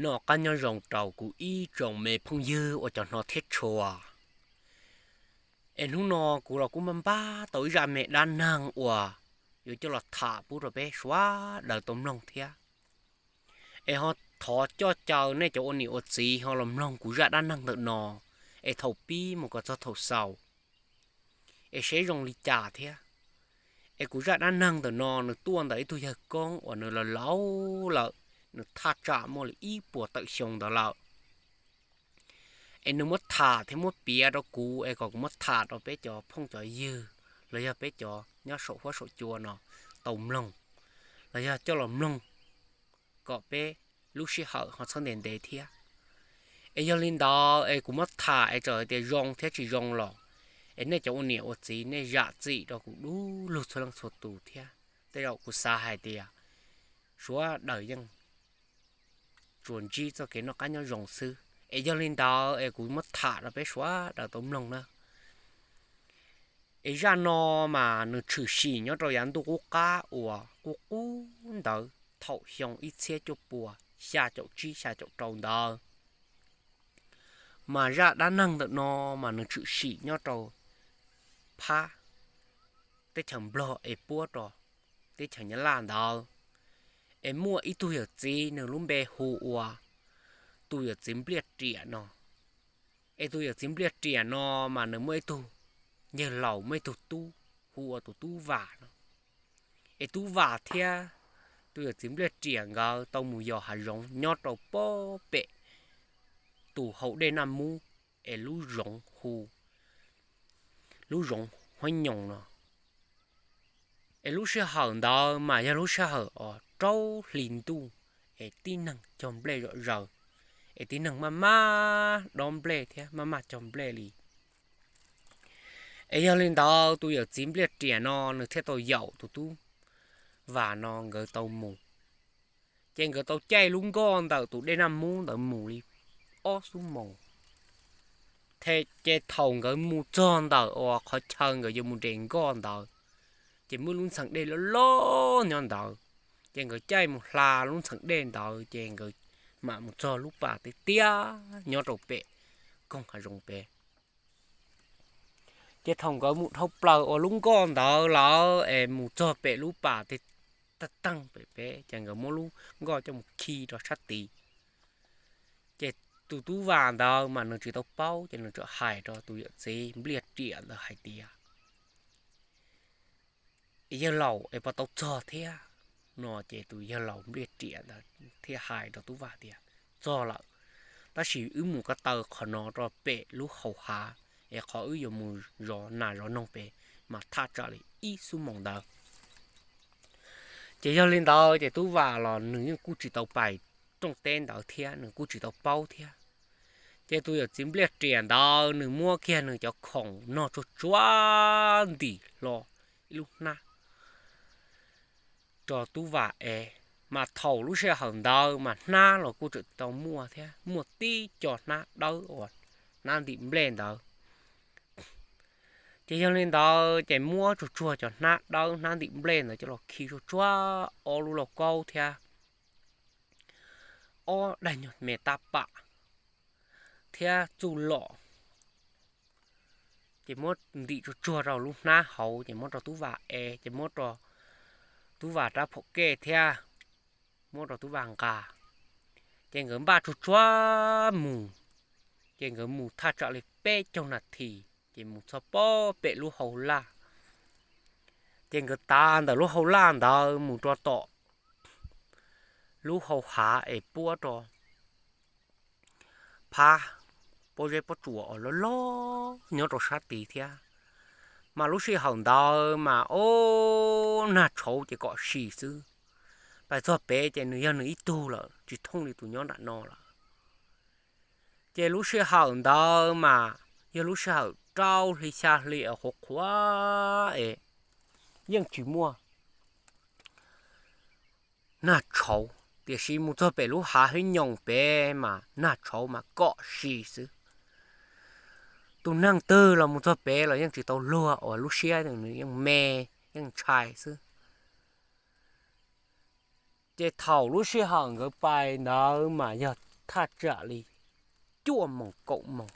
Noj qab nyob zoo rau kuv ib tsoom me phooj ywg uas cov hnov thiab tshua. Es hnub no kuv los kuj npaj npaj tau ib zaj me dab neeg uas yuav coj los tham pub rau peb sawv daws tau mloog thiab. Es ho thov coj caw nej cov ua niam ua txiv ho los mloog kuv zaj dab neeg ntawm no, es thaum pib mus kom txog thaum xaus, es seb zoo li cas thiab. Es kuv zaj dab neeg ntawm no nws tuaj ntawm ib tug yawg koob uas nws laus laus lawm, nws thaj tsam muaj li ib puas tawm xyoo ntawd lawm. Es nws muab tham thiab muab piav rau kuv es kom kuv muab tham rau peb cov phooj cov ywg los yog peb cov nyob saum huab saum cua no tau mloog, los yog coj los mloog kom peb lub sij hawm ho txhob ntev ntev thiab. Es yog li ntawd es kuv muab tham es txawm hais tias zoo thiab tsis zoo los, es nej cov ua niam ua txiv nej zam txim rau kuv dub lug txhua leej txhua tus thiab. Tej zaum kuv xav hais tias sawv daws yeej tsuas ntsib txoj kev noj qab nyob zoo xwb. Es yog li ntawd es kuv muab tham rau peb sawv daws tau mloog na. Es zaj no mas nws tshwm sim nyob rau yav ntuj qub qab uas qub qub ntawd thaum xyoo ib txhiab cuaj puas xya caum tsib xya caum rau ntawd. Mas zaj dab neeg ntawm no mas nws tshwm sim nyob rau phab teb chaws Nplog es puab rau teb chaws Nyab Laj ntawd. Es muaj ib tug yawm txiv nws lub npe hu ua tus yawm txiv Npliaj Riam no. Es tus yawm txiv Npliaj Riam no mas nws muaj ib tug yawg laus muaj ib tug tub hu ua tus tub Vam no. Es tub Vam thiab tus yawm txiv Npliaj Riam nkawd tau mus yos hav zoov nyob rau pob pem tus hau dej Naj Mub, es lub zoov hu, lub zoov Huab Nyoos no. Es lub sij hawm ntawd mas yog lub sij hawm uas raub hli ntuj, es tib neeg cog nplej zom zaws, es tib neeg maj maj dob nplej thiab maj maj cog nplej li. Es yog li ntawd tus yawm txiv Npliaj Riam no nws thiaj tau yaum tus tub Vam no nkawd tau mus. Ces nkawd tau caij lub nkoj ntawm tus dej Naj Mub ntawd mus li ob xuab moos. Ces thaum nkawd mus txog ntawm uas qhov chaw nkawd yuav mus nres nkoj ntawd, ces muaj lub ntxhee dej loj loj nyob ntawd. Ces nkawd caij mus hla lub ntxhee dej ntawd ces nkawd mam mus txog lub pas tiaj tiaj nyob rau pem koog hav zoov pem. Ces thaum nkawd mus dhau plaws uas lub nkoj ntawd lawm es mus txog pem lub pas tiaj teeg pem peb ces nkawd muab lub nkoj coj mus khi rau sab tid. Ces tus tub Vam ntawd mas nws tsis tau paub ces nws txawm hais rau tus yawm txiv Npliaj Riam ntawd hais tias, Yawg laus, es puas tau txog thiab? No ces tus yawg laus Npliaj Riam ntawd thiaj hais rau tub Vam tias, Txog lawm, tab sis wb mus ko taw qhov no rau pem lub hau hav, es qhov wb yuav mus zov nas zov noog pem mas thaj tsam li ib xuab moos ntawd. Ces yog li ntawd ces tub Vam los nws yeej kuj tsis tau pais rooj teb ntawd thiab, nws kuj tsis tau paub thiab. Ces tus yawm txiv Npliaj Riam ntawd nws muab kiag nws cov khoom nog tsuag tsuag ntim hlo ib lub hnab rau tub Vam ev. Mas thaum lub sij hawm ntawd mas hnab los kuj tseem tau muaj thiab, muaj tib co hnab dawb uas hnab ntim nplej ntawd. Ces yog li ntawd ces muab tsuag tsuag cov hnab dawb hnab ntim nplej ntawd coj los khi tsuag tsuag ob lub lauj kaub thiab ob daim nyuag me tab pam thiab txuj lom. Ces muab ntim tsuag tsuag rau lub hnab hauv ces muab rau tub Vam ev, ces muab rau tub Vam rab phom kej thiab muab rau tub Vam nqa. Ces nkawd npaj tsuag tsuag mus, ces nkawd mus thaj tsam li peb caug nas this ces mus txog pob pem lub hau laj. Ces nkawd tav ntawm lub hau laj ntawd mus rau tom lub hau hav es puab rau phab pob zeb pob tsuas uas loj loj nyob rau sab tid thiab. Mas lub sij hawm ntawd mas ob nag tshauv ces kom si xwb. Pais txog pem ces nws yog nws ib tug lawm, tsis thooj li tus nyob nram no lawm. Ces lub sij hawm ntawd mas yog lub sij hawm rau hli xya hli es qhuav qhuav es yeej tsis muaj nag tshauv, tiam sis mus txog pem lub hav Hib Nyoos pem mas nag tshauv mas kom si xwb. Tus neeg twg los mus txog pem los yeej tsis tau luag uas lub siab nws yeej me, yeej ntshai xwb. Ces thaum lub sij hawm nkawd pais ntawd mas yog thaj tsam li cuaj moos kaum moos,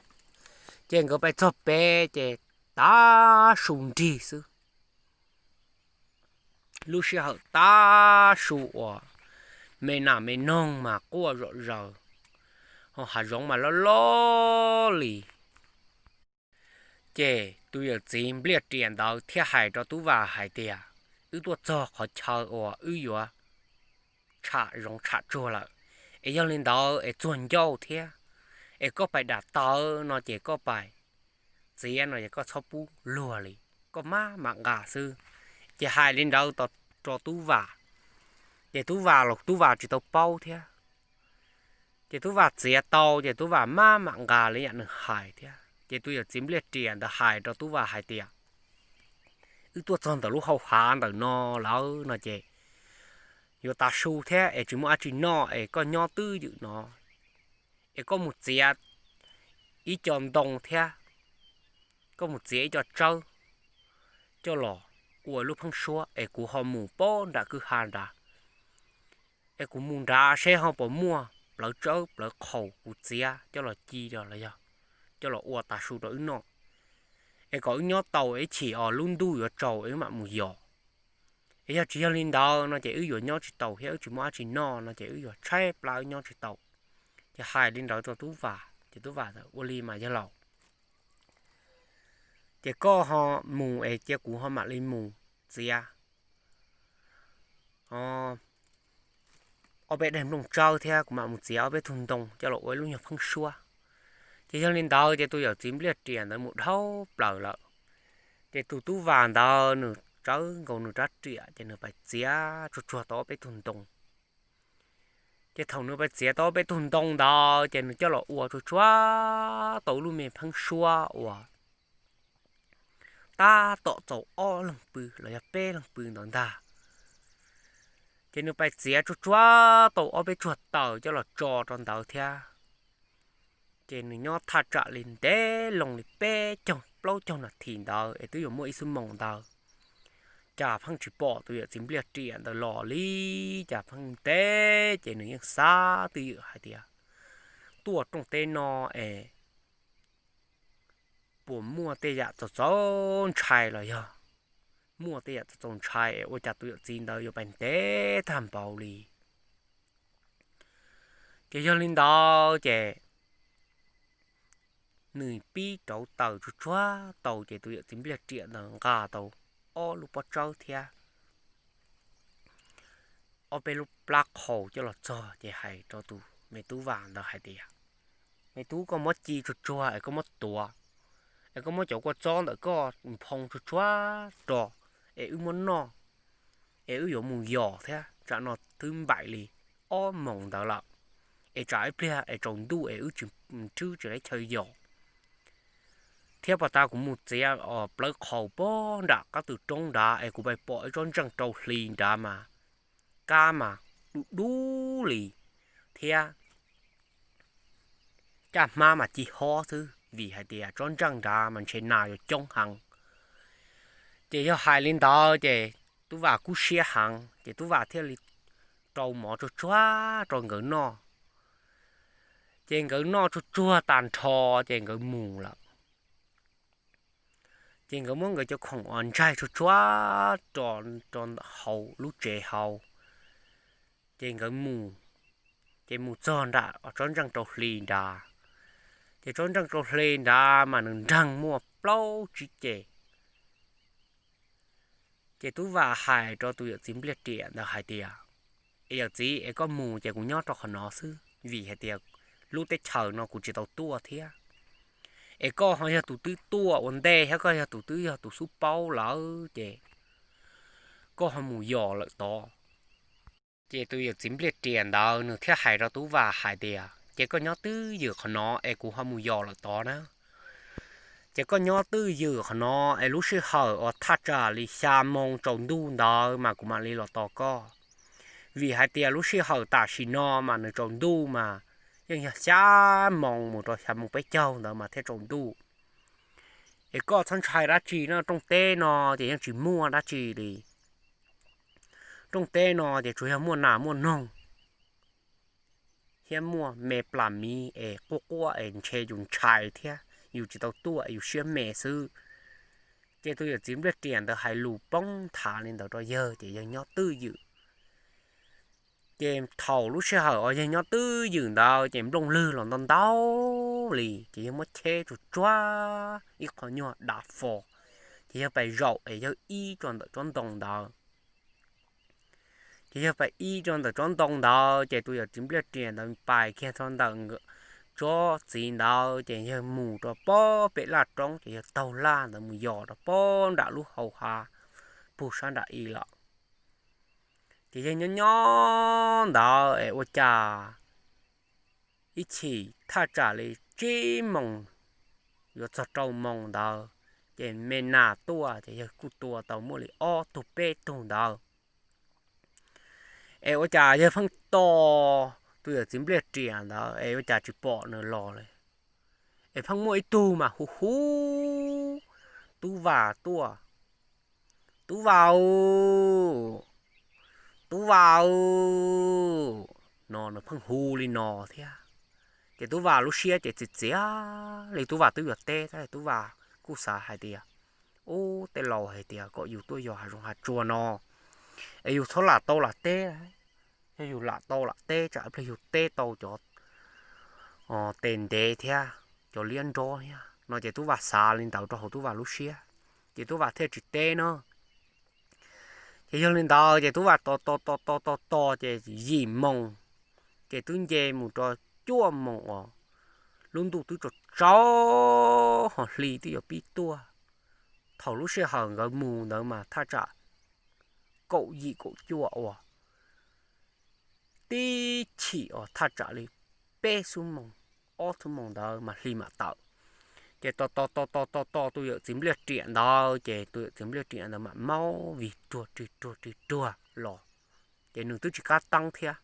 ces nkawd pais txog pem ces tav su nrig xwb. Lub sij hawm tav su uas me nas me noog mas quaj zom zaws, ho hav zoov mas loj loj li. Ces tus yawm txiv Npliaj Riam ntawd thiaj hais rau Tub Vam hais tias, wb tuaj txog qhov chaw uas wb yuav tsham zoov tsham tsuag lawm, es yog li ntawd es txuag ncauj thiab, es koj pais dam tawv no ces koj pais txiav no ces koj txhob pub luag li, koj maj mam nqa xwb. Ces hais li ntawd rau Tub Vam, ces Tub Vam los Tub Vam tsis tau paub thiab. Ces Tub Vam txiav tau ces Tub Vam maj mam nqa li yam nws hais thiab. Ces tus yawm txiv Npliaj Riam ntawd hais rau Tub Vam hais tias, wb tuaj txog ntawm lub hau hav ntawm no lawm no ces yuav tav su thiab es tsis muaj dab tsi noj es koj nyob twj ywm no, es koj mus txiav ib co ntoo thiab koj mus txiav ib co tsawb coj los ua lub pheeb suab es kuv ho mus pab nram kwj ha nrad, es kuv mus nrad seb ho puas muaj plawv tsawb plawv qhaus kuv txiav coj los ci los yog coj los ua tav su rau wb noj, es kom wb nyob tau ib chim os lub ntuj yuav tsaus es wb mam mus yos. Es yog tsis yog li ntawd no ces wb yuav nyob tsis tau thiab wb tsis muaj dab tsi noj no ces wb yuav tshaib plab wb nyob tsis tau. Ces hais li ntawd rau Tub Vam ces Tub Vam tias, ua li mas yawg laus, ces koj ho mus es cia kuv ho mam li mus txiav ob peb daim nplooj tsawb thiab kuv mam mus txiav ob peb tug ntoo coj los ua ib lub nyuag pheeb suab. Ces yog li ntawd ces tus yawm txiv Npliaj Riam ntawd mus dhau plaws lawm. Ces tus Tub Vam ntawd nws tsawv nkaus nws rab riam ces nws pais txiav tsuag tsuag tau ob peb tug ntoo. Ces thaum nws pais txiav tau ob peb tug ntoo ntawd ces nws coj los ua tsuag tsuag tau lub me pheeb suab uas tab tom txaus ob leeg pw los yog peb leeg pw ntawd ntag. Ces nws pais txiav tsuag tsuag tau ob peb tsuag taws coj los tso rau ntawd thiab. Ces nws nyob thaj tsam li ntev loo li peb caug plaub caug nas this ntawd es twb yuav muaj ib xuab moos ntawd, cas pheej tsis pom tus yawm txiv Npliaj Riam ntawd los li. Cas pheej ntev ces nws yeej xav twj ywm hais tias, tuaj rooj teb no es puas muaj tej yam txaus txaus ntshai los yog muaj tej yam txaus txaus ntshai es ua cas tus yawm txiv ntawd yuav pais ntev tag npaum li. Ces yog li ntawd ces nws pib rauv taws tsuag tsuag tau ces tus yawm txiv Npliaj Riam ntawd nqa tau ob lub pob tsawb thiab ob peb lub plab qhau coj los txog ces hais rau tus me Tub Vam ntawd hais tias, me tub, koj muab ci tsuag tsuag es koj muab tuav, es koj muab cov kua txob ntawm koj nphoo tsuag tsuag rau es wb muab noj, es wb yuav mus yos thiab. Tsam no twb npaum li ob moos ntawd lawm, es tsam ib pliag es tsaus ntuj es wb tsis nrhiav tsis tau chaw yos. Thiab puag ta kuv mus txiav plawv qhaus puag nram qab tw roob nrad es kuv pais pom ib tsob ntseej rau hli nrad mas kab mas du dub li thiab caj hmab mas ci hob xwb vim hais tias tsob ntseej nrad mas ntshe nas yuav coob heev. Ces yog hais li ntawd ces Tub Vam kub siab heev ces Tub Vam thiaj li rau mov tsuag tsuag rau nkawd noj. Ces nkawd noj tsuag tsuag tag nrho ces nkawd mus lawm. Ces nkawd muab nkawd cov khoom uas ntsaig tsuag tsuag rau hauv lub tsev hauv, ces nkawd mus, ces mus txog nram tsob ntseej rau hli nrad. Ces tsob ntseej rau hli nrad mas nws nreeg muaj plaub tsib ceg. Ces Tub Vam hais rau tus yawm txiv Npliaj Riam ntawd hais tias, es yawm txiv, es koj mus ces kuv nyob rau qhov no xwb vim hais tias lub teb chaws no kuv tsis tau tuaj thiab. Es koj ho yog tus twb tuaj ua ntej thiab koj yog tus twb yog tus xub paub lawm ces koj ho mus yos lawm tod. Ces tus yawm txiv Npliaj Riam ntawd nws thiaj hais rau Tub Vam hais tias, ces koj nyob twj ywm qhov no es kuv ho mus yos lawm tod na. Ces koj nyob twj ywm qhov no es lub sij hawm uas thaj tsam li xya moo tsaus ntuj ntawd mas kuv mam li los tos koj. Vim hais tias lub sij hawm tam sim no mas nws tsaus ntuj mas yeej yog xya moo mus rau xya moo peb caug ntawd mas thiaj tsaus ntuj. Es koj txhob ntshai dab tsi na, rooj teb no ces yeej tsis muaj dab tsi li. Rooj teb no ces tsuas yog muaj nas muaj noog thiab muaj me plas miv es quaj quaj es ntshe yus ntshai thiab yus tsis tau tuaj es yus siab me xwb. Ces tus yawm txiv Npliaj Riam ntawd hais lus poob nthav li ntawd rau yawg ces yawg nyob twj ywm. Ces thaum lub sij hawm uas yawg nyob twj ywm ntawd ces nplooj lwg los ntau ntau li ces yawg muab cheb tsuag tsuag ib qho nyuag dav fo, ces yawg pais zaum es yawg ib tso ntawm tsob ntoo ntawd. Ces yawg pais ib tso ntawm tsob ntoo ntawd ces tus yawm txiv Npliaj Riam ntawd pais kiag tso ntawm tsob txiv ntawd ces yawg mus rau pob pem laj roob ces yawg taug laj ntawd mus yos rau pob nram lub hau hav pug sab nram i lawm. Ces yawg nyob nyob ntawd es ua cas ib chim thaj tsam li tsib moos yuav txog rau moos ntawd, ces me nas tuaj ces yawg kuj tua tau muaj li ob tug peb tug ntawd. Es ua cas yawg pheej tos tus yawm txiv Npliaj Riam ntawd es ua cas tsis pom nws los li. Es pheej muaj ib tug mas hu hu, Tub Vas tuaj, Tub Vas, Tub Vas no nws pheej hu li no thiab. Ces Tub Vas lub siab ces txiv txiav li, Tub Vas twb yuav teb thiab, Tub Vas kuj xav hais tias, ub, tej laus hais tias kom yus tuaj yos hav zoov hav tsuag no es yus txhob lam tau lam teb. Yog yus lam tau lam teb tsam ib pliag yus teb tau cov tes ntev thiab cov liab nrob thiab no ces Tub Vas xav li ntawd rau hauv Tub Vas lub siab, ces Tub Vas thiaj tsis teb no. Ces yog li ntawd ces Tub Vas tos tos tos tos tos tos ces yim moos, ces twb nce mus rau cuaj moos os, lub ntuj twb tsaus tsaus ho hli twb yuav pib tuaj. Thaum lub sij hawm nkawd mus ntawd mas thaj tsam kaum yim kaum cuaj uas tib chim os thaj tsam li peb xuab moos, ob xuab moos ntawd mas hli mam tawm. Ces tos tos tos tos tos tos tus yawm txiv Npliaj Riam ntawd ces tus yawm txiv Npliaj Riam ntawd mam maub vig ruag rig ruag rig ruag los, ces nws twb tsis kab teeb thiab.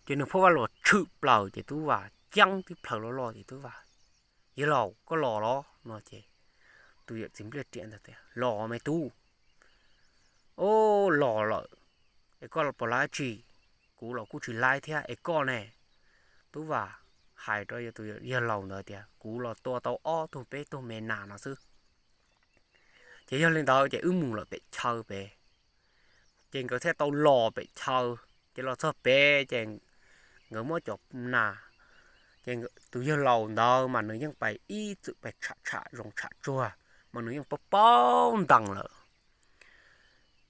Ces nws phob vaj los tshwm plaws ces Tub Vas ceeb tib plhaw loj loj ces Tub Vas, yawg laus koj los los no ces tus yawm txiv Npliaj Riam ntawd tias los me tub, ub los lawm, es koj los puas laib tsi? Kuv los kuj tsis laib thiab es koj ne? Tub Vas hais rau tus yawg laus ntawd tias kuv los tua tau ob tug peb tug me nas no xwb. Ces yog li ntawd ces wb mus lawm pem chaw pem, ces nkawd thiaj tau los pem chaw. Ces los txog pem ces nkawd muab cov nas, ces tus yawg laus ntawd mas nws yeej pais ib txwm pais tsham tsham zoov tsham tsuag, mas nws yeej paub paub ntees lawm.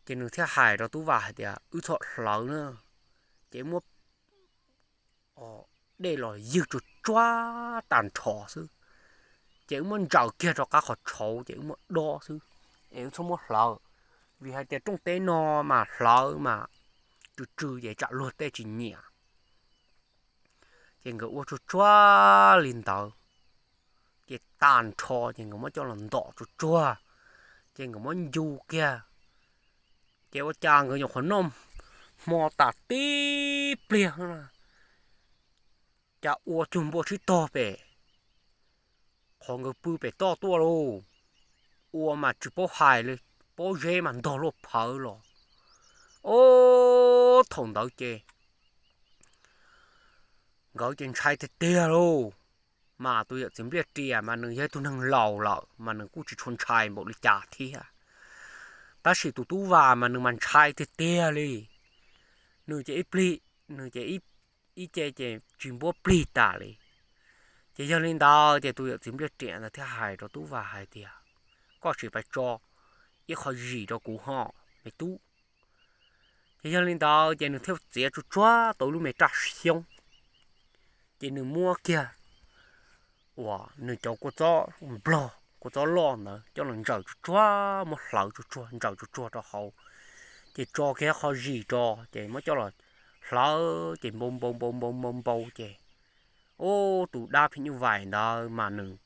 Ces nws thiaj hais rau Tub Vas hais tias wb txhob hlawv na, ces muab dej los ywg tsuag tsuag tag nrho xwb, ces wb muab ntsaws kiag rau qab qhov tshauv ces wb muab dob xwb, es wb txhob muab hlawv, vim hais tias rooj teb no mas hlawv mas tsw tsw ces tsam luag tej tsis nyiam. Ces nkawd ua tsuag tsuag li ntawd, ces tag nrho ces nkawd muab coj los ntom tsuag tsuag, ces nkawd muab ncu kiag. Ces ua cas nkawd nyuam qhuav noj hmo tas tib pliag na, cas ua cuag npua sib tog pem qhov nkawd pw pem toj tuaj lauj. Ua mas tsis paub hais li, pob zeb mas ntog luaj phawv los. Ob, thaum ntawd ces nkawd ces ntshai tiag tiag lauj. Mas tus yawm txiv Npliaj Riam mas nws yog ib tug neeg laus lawm mas nws kuj tsis tshua ntshai npaum li cas thiab. Tab sis tus Tub Vas mas nws mas ntshai tiag tiag li. Nws ces ib plig, nws ces ib ce ces tsis npuab plig tas li. Ces yog li ntawd ces tus yawm txiv Npliaj Riam ntawd thiaj hais rau Tub Vas hais tias, koj sim pais tso ib qho zis rau kuv ho, me tub. Ces yog li ntawd ces nws thiaj txiav tsuag tsuag tau lub me raj xyoob, ces nws muab kiag uas nws cov kua txob nplog kua txob loj ntawd coj los ntsaws tsuag tsuag, muab hlawv tsuag tsuag ntsaws tsuag tsuag rau hauv. Ces tso kiag qho zis rau ces muab coj los hlawv ces npau npau npau npau npau npau ces, ub, tus dab phim nyuj vais ntawd mas nws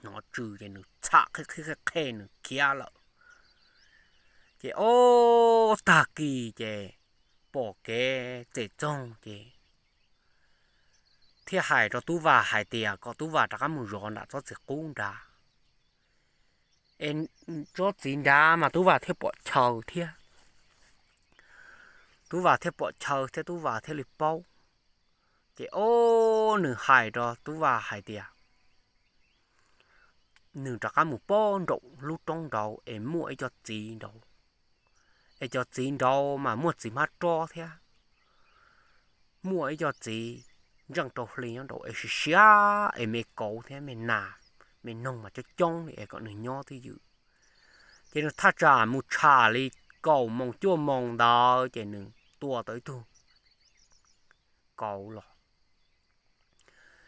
hnov tsw ces nws txham qhi qhi qhi qhi nws khiav lawm. Ces ob, tag kis ces pom kev txem txoog ces thiaj hais rau Tub Vas hais tias kom Tub Vas rov qab mus zov nram tsob txiv qub nrad. Es tsob txiv nrad mas Tub Vas thiaj pom chaw thiab. Tub Vas thiaj pom chaw thiab Tub Vas thiaj li paub. Ces ob nws hais rau Tub Vas hais tias nws rov qab mus pab nraum lub roob nraud es muaj ib co txiv nraud, es cov txiv nraud mas muaj txiv hmab rob thiab, muaj ib co txiv ntseej rau hli nyob nraud es siav siav es me kauv thiab me nas me noog mas coob coob li es kom nws nyob twj ywm. Ces nws thaj tsam mus tsham li kaum moos cuaj moos ntawd ces nws tua tau ib tug kauv los.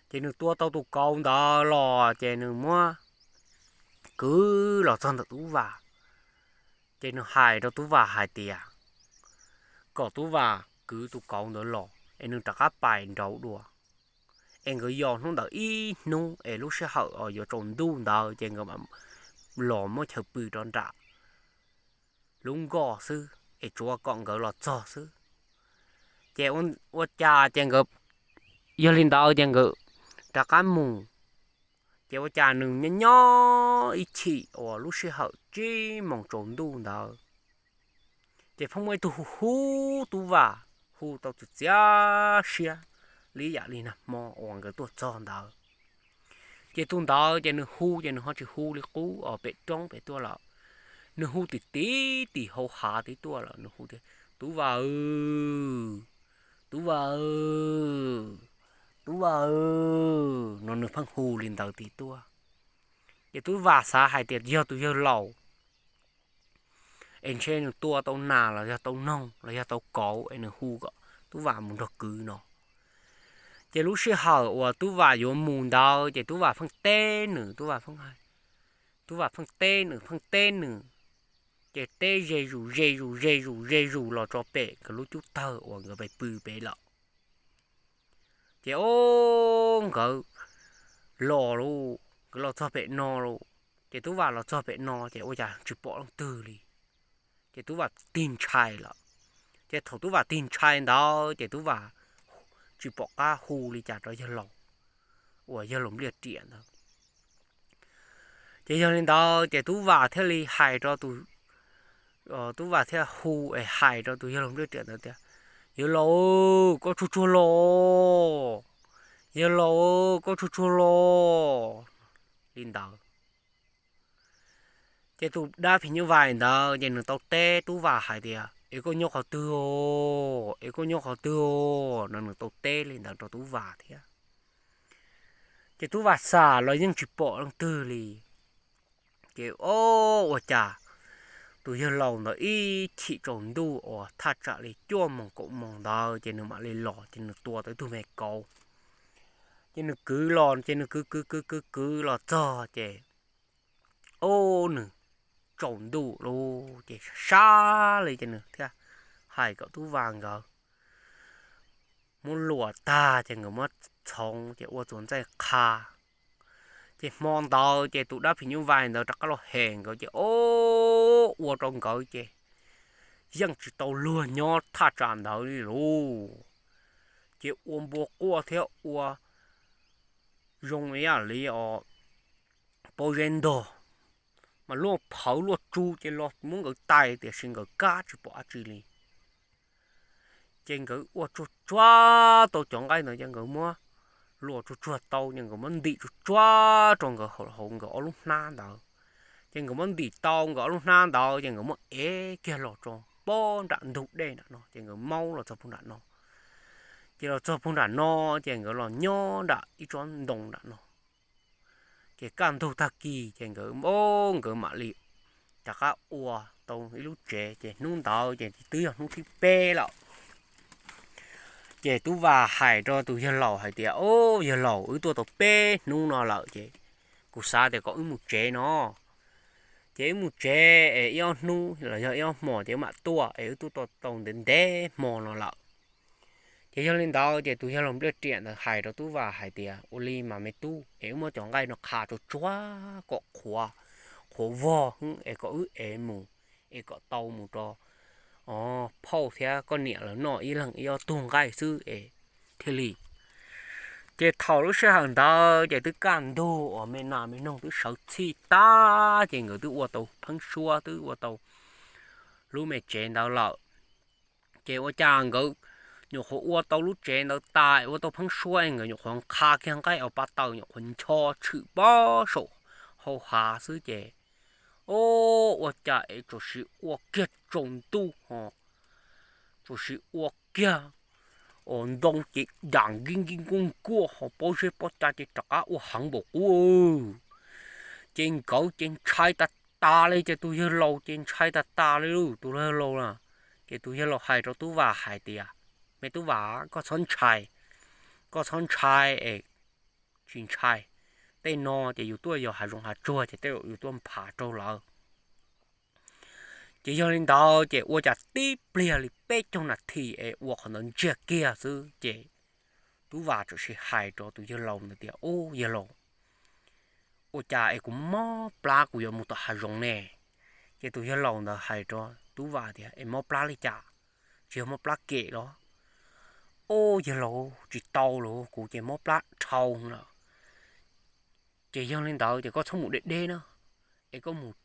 Ces nws tua tau tus kauv ntawd los ces nws muab kwv los txog ntawm Tub Vas. Ces nws hais rau Tub Vas hais tias kom Tub Vas kwv tus kauv ntawd los es nws rov qab pais nraud dua, es nkawd yos hnub ntawd ib hnub es lub sij hawm yuav tsaus ntuj ntawd ces nkawd mam los muab chaw pw rau nram lub nkoj xwb es tsuav kom nkawd los txog xwb. Ces ua cas ces nkawd, yog li ntawd ces nkawd rov qab mus. Ces ua cas nws nyob nyob ib chim uas lub sij hawm tsib moos tsaus ntuj ntawd ces pheej muaj ib tug hu hu Tub Vas, hu tau txias txias siab li yam li nag hmo uas nkawd tuaj txog ntawd. Ces tus ntawd ces nws hu ces nws ho tsis hu li qub os pem roob pem tuaj lawm, nws hu tim tim tim hauv hav tim tuaj lawm, nws hu tias, Tub Vas, Tub Vas, Tub Vas, no nws pheej hu li ntawd tim tuaj. Ces Tub Vas xav hais tias yog tus yawg laus es ntshe nws tua tau nas los yog tau noog los yog tau kauv es nws hu kom Tub Vas mus nrog kwv no. Ces lub sij hawm uas Tub Vas yuav mus ntawd ces Tub Vas pheej teb nws, Tub Vas pheej, Tub Vas pheej teb nws pheej teb nws, ces teb ze zus ze zus ze zus ze zus los tso pem nkawd lub cub tawg uas nkawd pais pw pem lawm. Ces ob nkawd los lauj, nkawd los txog pem no lauj, ces Tub Vas los txog pem no ces ua cas tsis pom leej twg li. Ces Tub Vas tig ntshai lawm. Ces thaum Tub Vas tig ntshai ntawd ces Tub Vas tsis pom qab hu li cas rau yawg laus uas yawg laus Npliaj Riam ntawd. Ces yog li ntawd ces Tub Vas thiaj li hais rau tus, Tub Vas thiaj hu es hais rau tus yawg laus Npliaj Riam ntawd tias, Yawg laus, koj tsuag tsuag los, yawg laus, koj tsuag tsuag los, li ntawd. Ces tus dab phim nyuj vais ntawd ces nws tau teb Tub Vas hais tias, Es koj nyob qhov twg os? Es koj nyob qhov twg os? No nws tau teb li ntawd rau Tub Vas thiab. Ces Tub Vas xam los yeej tsis pom leej twg li. Ces ob ua cas tus yawg laus ntawd ib chim tsaus ntuj uas thaj tsam li cuaj moos kaum moos ntawd ces nws mam li los ces nws tua tau ib tug me kauv. Ces nws kwv los ces nws kwv kwv kwv kwv kwv los txog ces ob nws tsaus ntuj lauj ces sab li ces nws thiaj hais kom Tub Vas nkawd muab luam tag ces nkawd muab txhoov ces ua txuas ntxaij qha. Ces hmo ntawd ces tus dab phim nyuj vais ntawd rov qab los hem nkawd ces ob ua rau nkawd ces yeej tsis tau luag nyob thaj tsam ntawd li lauj. Ces ua npua quaj thiab ua zoo ib yam li os paub zeb ntog, mas luaj phawv luaj tsu ces los muab nkawd tais tiam sis nkawd kab tsis pom dab tsi li. Ces nkawd ua tsuag tsuag tau cov nqaij ntawd ces nkawd muab luam tsuag tsuag tau ces nkawd muab ntim tsuag tsuag rau nkawd hauv nkawd ob lub hnab ntawd. Ces nkawd muab ntim tau nkawd ob lub hnab ntawd ces nkawd muab ev kiag los tso pob nram ntug dej nram no ces nkawd maub los txog puag nram no. Ces los txog puag nram no ces nkawd los nyob nram ib tsob ntoo nram no. Ces kaj ntug tag kis ces nkawd, nkawd mam li rov qab ua tau ib lub tsev ces hnub ntawd ces twb yog hnub thib peb lawm. Ces Tub Vas hais rau tus yawg laus hais tias, Au, yawg laus, wb tuaj tau peb hnub no lawm ces kuv xav tias kom wb mus tsev no. Ces wb mus tsev es ib ob hnub los yog ib ob hmos ces wb mam tuaj es wb tuaj tau ntev ntev hmo no lawm. Ces yog li ntawd ces tus yawg laus Npliaj Riam ntawd hais rau Tub Vas hais tias, Ua li mas me tub, es wb muab cov nqaij no qha tsuag tsuag kom qhuav, qhuav vog es kom wb ev mus, es kom tau mus rau phauj thiab koj niam lawv noj ib leeg ib ob tug nqaij xwb es thiaj li. Ces thaum lub sij hawm ntawd ces twb kaj ntug uas me nas me noog twb sawv txhij tag ces nkawd twb ua tau pheeb suab twb ua tau lub me tsev ntawd lawm. Ces ua cas nkawd nyuam qhuav ua tau lub tsev ntawd tas, ua tau pheeb suab, nkawd nyuam qhuav qha kiag nqaij ua pa taws, nyuam qhuav ncho tshwm pob saum hau hav xwb ces, o, ua cas es tsuas sim ua kiag tsaus ntuj ho, tsuas sim ua kiag, o, ntoo ces dam nkib nkib nkuaj nkuaj ho pob zeb pob cav ces rov qab ua heev npaum qub. Ces nkawd ces ntshai tas tas li, ces tus yawg laus ces ntshai tas tas li lauj, tus yawg laus na. Ces tus yawg laus hais rau Tub Vam hais tias, Me Tub Vam, koj txhob ntshai, koj txhob ntshai es, tsis ntshai. Tej no ces yus tuaj yos hav zoov hav tsuag ces tej zaum yus tuaj nphav rau lawv. Ces yog li ntawd ces ua cas tib pliag li peb caug nas this es ua qhov ntawd ntsiag kiag xwb ces Tub Vam txawm sis hais rau tus yawg laus ntawd tias, Ub, yawg laus, ua cas es kuv mob plab kuv yuav mus tom hav zoov ne? Ces tus yawg laus ntawd hais rau Tub Vam tias, Es mob plab li cas? Tsis yog mob plab kem los? Ub, yawg laus, tsis tau los, kuv ces mob plab dhau lawm. Ces yog li ntawd ces koj txhob mus deb deb na, es koj mus,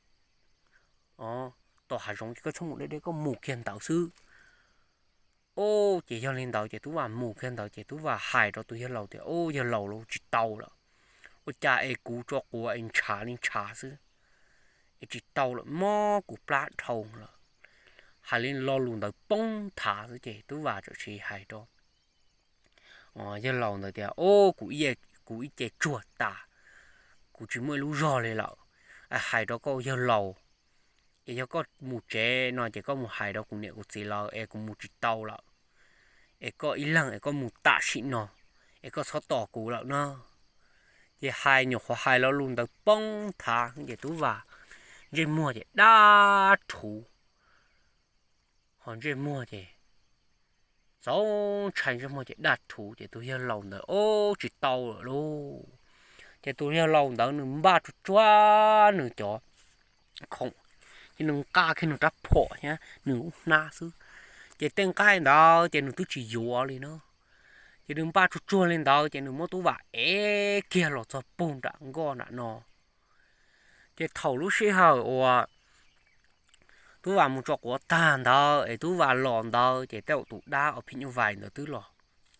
o, tom hav zoov ces koj txhob mus deb deb, koj mus kiag ntawd xwb. Ub, ces yog li ntawd ces Tub Vam mus kiag ntawd ces Tub Vam hais rau tus yawg laus tias, Ub, yawg laus, tsis tau lawm. Ua cas es kuv tso quav es ntshav li ntshav xwb, es tsis tau lawm, mob kuv plab dhau lawm. Hais li lo lus ntawd poob thav xwb ces Tub Vam txawm sis hais rau yawg laus ntawd tias, Ub, kuv ib ce tsuag tas, kuv tsis muaj ib lub zog li lawm. Hais rau koj yawg laus, es yog koj mus tsev no ces koj mus hais rau kuv niam kuv txiv lawv es kuv mus tsis tau lawm, es koj ib leeg es koj mus tam sim no, es koj txhob tos kuv lawm na. Ces hais nyuam qhuav hais lo lus ntawd poob thav ces Tub Vam ntsej muag ces daj rhuv, ho ntsej muag ces txaus ntshai, ntsej muag ces daj rhuv ces tus yawg laus ntawd, Ub, tsis tau lawm lauj. Ces tus yawg laus ntawd nws npaj tsuag tsuag nws cov khoom, ces nws nqa kiag nws rab phom thiab nws lub hnab xwb, ces tej nqaij ntawd ces nws twb tsis yuav li no. Ces nws npaj tsuag tsuag li ntawd ces nws muab Tub Vam ev kiag los txog puag nram nkoj nram no. Ces thaum lub sij hawm uas Tub Vam mus tso quav tag ntawd es Tub Vam los ntawd ces tej zaum tus dab uas phim nyuj vais ntawd twb los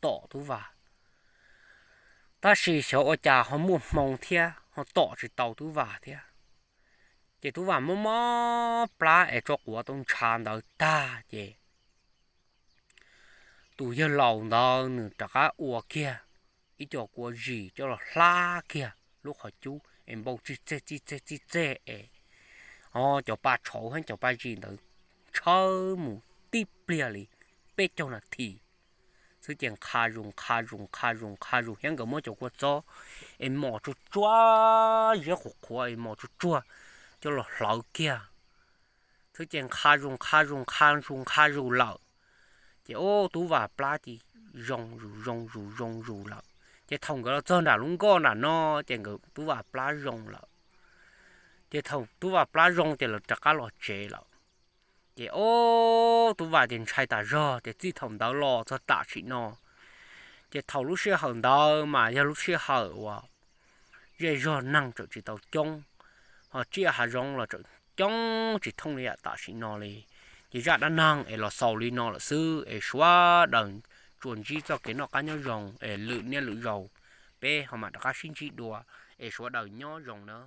tom Tub Vam. Tab sis xyov ua cas ho muaj hmoo thiab ho tom tsis tau Tub Vam thiab. Ces Tub Vam mob mob plab es tso quav tau ntshav ntawd tag ces tus yawg laus ntawd nws rov qab ua kiag ib co quav zis coj los hlab kiag lub qhov cub es npau tsij txeg txij txeg txij txeg es, o, cov pa tshauv thiab cov pa zis ntawd tshawb mus tib pliag li peb caug nas this xwb ces nqha zus nqha zus nqha zus nqha zus thiab nkawd muab cov kua txob es mos tsuag tsuag, ziab qhuav qhuav es mos tsuag tsuag coj los hlawv kiag xwb ces nqha zus nqha zus nqha zus nqha zus lawm. Ces ub, Tub Vam plab ces zoo zus zoo zus zoo zus lawm. Ces thaum nkawd los txog nram lub nkoj nram no ces nkawd Tub Vam plab zoo lawm. Ces thaum Tub Vam plab zoo ces lawv rov qab los tsev lawm. Ces ub, Tub Vam ces ntshai tas zog ces txij thaum ntawd los txog tam sim no ces thaum lub sij hawm ntawd mas yog lub sij hawm uas zej zog neeg tseem tsis tau coob, ho tsiaj hav zoov los tseem coob tsis thooj li yam tam sim no li. Ces zaj dab neeg es los xaus li no lawm xwb es sawv daws tsuas ntsib txoj kev noj qab nyob zoo es lwm niaj lwm zaus peb ho mam rov qab sib ntsib dua es sawv daws nyob zoo na.